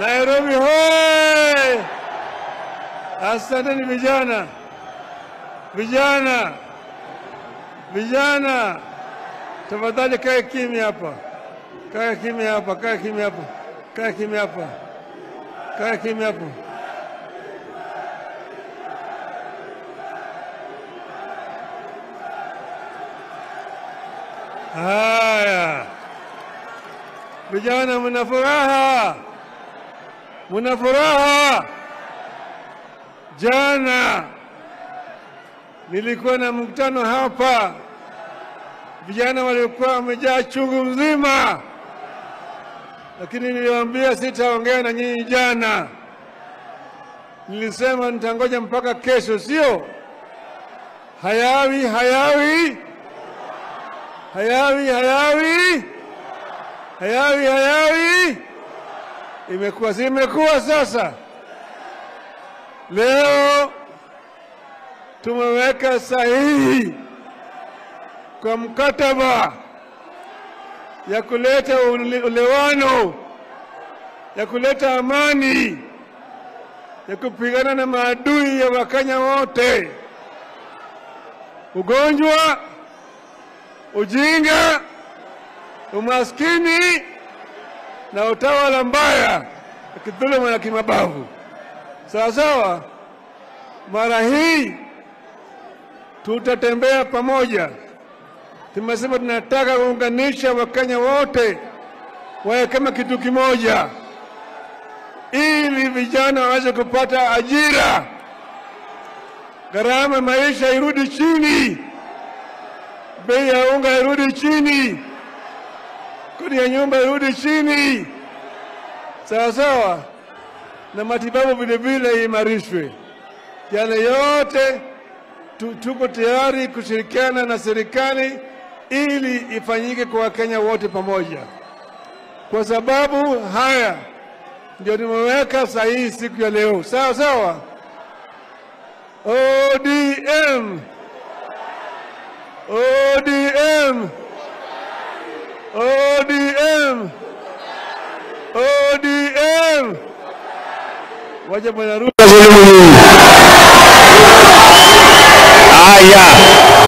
Nairobi hoi! Asanteni vijana. Vijana. Vijana. Tafadhali kae kimya hapa. Kae kimya hapa, kae kimya hapa. Kae kimya hapa. Kae kimya hapa. Haya. Vijana mna furaha. Mna furaha. Jana nilikuwa na mkutano hapa. Vijana walikuwa wamejaa chungu mzima. Lakini niliwaambia sitaongea na nyinyi jana. Nilisema nitangoja mpaka kesho, sio? Hayawi, hayawi. Hayawi, hayawi. Hayawi, hayawi. Imekuwa, si imekuwa sasa. Leo tumeweka sahihi kwa mkataba ya kuleta ulewano, ya kuleta amani, ya kupigana na maadui ya Wakenya wote. Ugonjwa, ujinga, umaskini na utawala mbaya, kidhuluma na kimabavu. Sawa sawa. Mara hii tutatembea pamoja. Tumesema tunataka kuunganisha Wakenya wote wawe kama kitu kimoja, ili vijana waweze kupata ajira, gharama maisha irudi chini, bei ya unga irudi chini, kodi ya nyumba irudi chini, sawa sawa, na matibabu vile vile imarishwe. Yale yote tuko tayari kushirikiana na serikali ili ifanyike kwa Wakenya wote pamoja. Kwa sababu haya ndio nimeweka sahihi siku ya leo. Sawa sawa. ODM. ODM. ODM. ODM. Wacha Bwana Ruto. Haya.